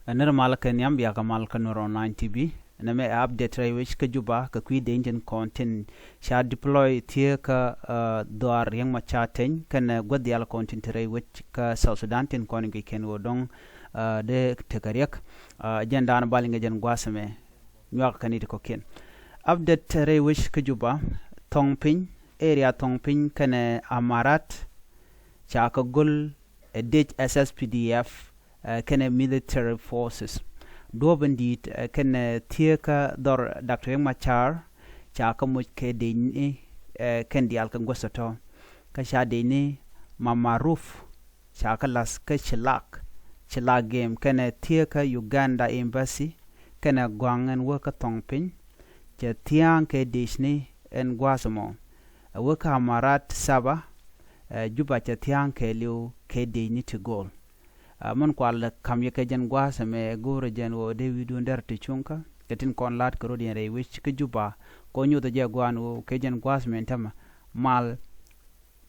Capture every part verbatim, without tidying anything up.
Ɛ nir mal kɛ nhiam, bia kɛ mal kä Nuer Online T V. Nɛmɛ ɛ update rɛy wec kä Juba kɛ kui̱ deny tin kɔn tin ca deploy thiee kä, ɛ, dhuaar Riek Machar Teny kɛnɛ guäth diaal kɔn tin te rɛy wec kä South Sudan tin kɔn in guic kɛn ɣöö dɔ̱ŋ, ɛ, dee tekɛ riɛk. Ɛ, jɛn daan bal in kɛ jɛn gua̱a̱th ɛmɛ nyuak kɛ ni ti kɔ̱kiɛn. Update rɛy wec kä Juba, Thɔŋ Piny, area Thɔŋ Piny kɛnɛ Amarat, ca kɛ go̱l ɛ dec S S P D F, ɛ, kɛnɛ military forces. Duɔ̱ɔ̱p in di̱i̱t, ɛ, kɛnɛ thiee kä dhɔr Doctor Riek Machar, ca kɛ moc kɛ decni, ɛ, kɛn diaal kɛ guäth tɔ̱tɔ̱. Kä ca decni Mamaruf, ca kɛ la̱th kä Chilak, Chilak Game, kɛnɛ thiee kä Uganda Embassy, kɛnɛ gɔ̱a̱ŋ ɛn wä kä Thɔŋ Piny, cɛ thia̱a̱ŋ kɛ decni ɛn gua̱a̱th ɛmɔ. Ɛ wä kä Amarat Saba, ɛ, Juba cɛ thia̱a̱ŋ kɛɛliw kɛ decni ti go̱o̱l. Ɛ, min kual kam yɛ kɛ jɛn gua̱a̱th ɛmɛ go̱o̱rɛ jɛn ɣöö dee wi̱i̱dun derɛ ti cuŋkä kɛ tin kɔn la̱t kɛ rɔ̱diɛn rɛy wec kä Juba. Kɛ ɣöö nyothɛ jɛ gua̱a̱n ɣöö kɛ jɛn gua̱a̱th ɛmɛ ɛn tämɛ mal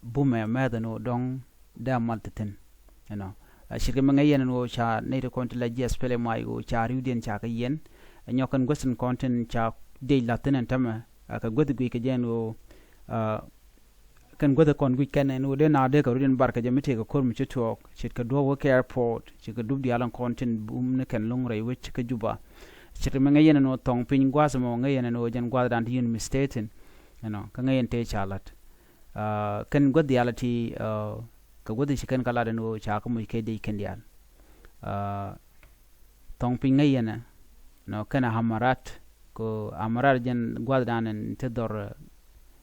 bumɛ mɛth ɛn ɣöö dɔ̱ŋ dee mal ti thi̱n. You know, ɛ, ce̱tkɛ mi ŋäc yɛn ɛn ɣöö ca nɛy ti kɔn ti la jiɛth pɛlɛ mac ɣöö ca ri̱wdiɛn ca kɛ yiɛn. Ɛ, nyɔk kɛn guäth tin kɔn tin ca dec la̱th thi̱n ɛn tämɛ, ɛ, kɛ guäth guic kɛ jɛ ɛn ɣöö, ɛ, kɛn guäth kɔn guic kɛn ɛn ɣöö dee na dee kɛ rut in bar kɛ jɛ mi tëëkɛ ko̱r mi ci tuɔɔk, ce̱tkɛ duɔ̱ɔ̱p wä kɛ airport, ce̱tkɛ dup diaal in kɔn tin bum ni kɛn lo̱ŋ rɛy wec kä Juba. Ce̱tkɛ mi ŋäc yɛn ɛn ɣöö Thɔŋ Piny gua̱a̱th ɛmɔ ŋäc yɛn ɛn ɣöö jɛn gua̱a̱th dan ti yun mi state in, you know, kä ŋäc yɛn tëë ca la̱t. Ɛ, kɛn guäth diaal ti, ɛ, kɛ guäth ci kɛn kä lat ɛn ɣöö ca kä moc kɛ dec kɛn diaal. Ɛ, Thɔŋ Piny ŋäc yɛn ɛ, you know, kɛnɛ Amarat, kɛ Amarat jɛn gua̱th dan ɛn ti dhɔr, ɛ,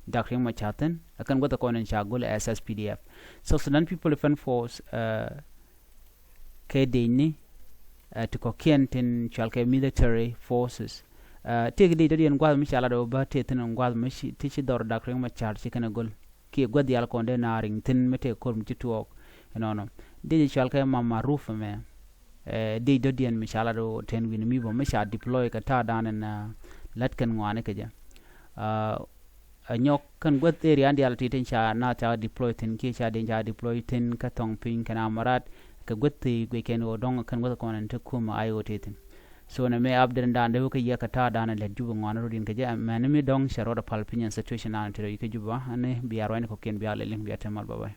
Doctor Riek Machar thi̱n, ɛ kɛn guäth kɔn ɛn ca go̱l S S P D F. South Sudan People Defense Force, ɛ, kɛ decni, ɛ, ti kɔ̱kiɛn tin cual kɛ military forces. Ɛ, tëëk dec dɔ̱diɛn gua̱th mi ca lat ɛ wä bä tëë thi̱n ɛn gua̱th mi ci, ti ci dhɔr Doctor Riek Machar ci kɛn ɛ go̱l. Kiɛ guäth diaal kɔn dee na riŋ thi̱n mi tëë ko̱r mi ci tuɔɔk. Ɛnɔnɔ. Dec cual kɛ Mamaruf ɛmɛ, ɛ, dec dɔ̱diɛn mi ca lat ɣöö tɛn wi̱n mi bä mi ca deploy kɛ ta̱a̱ dan ɛn, ɛ, lät kɛn ŋɔaani kɛ jɛ. Ɛ, ɛ nyɔk kɛn guäth area diaal ti tin ca na ca deploy thi̱n kiɛ ca den ca deploy thi̱n kä Thɔŋ Piny kɛn Amarat kɛ guäth ti guic kɛn ɣöö dɔ̱ŋ kɛn guäth kɔn ɛn ti kum ay ɣöö ti thi̱n. So nɛmɛ update dan dee wä kä yɛ kɛ ta̱a̱ dan ɛn lät Juba ŋɔaani rɔ̱diɛn kɛ jɛ, mɛn mi dɔ̱ŋ cɛ rɔɔdɛ pal piny ɛn situation dan ti rɔ yi kä Juba, ɛn bia ruacni kɔ̱kiɛn bia lɛ liŋ bia te mal, bye bye.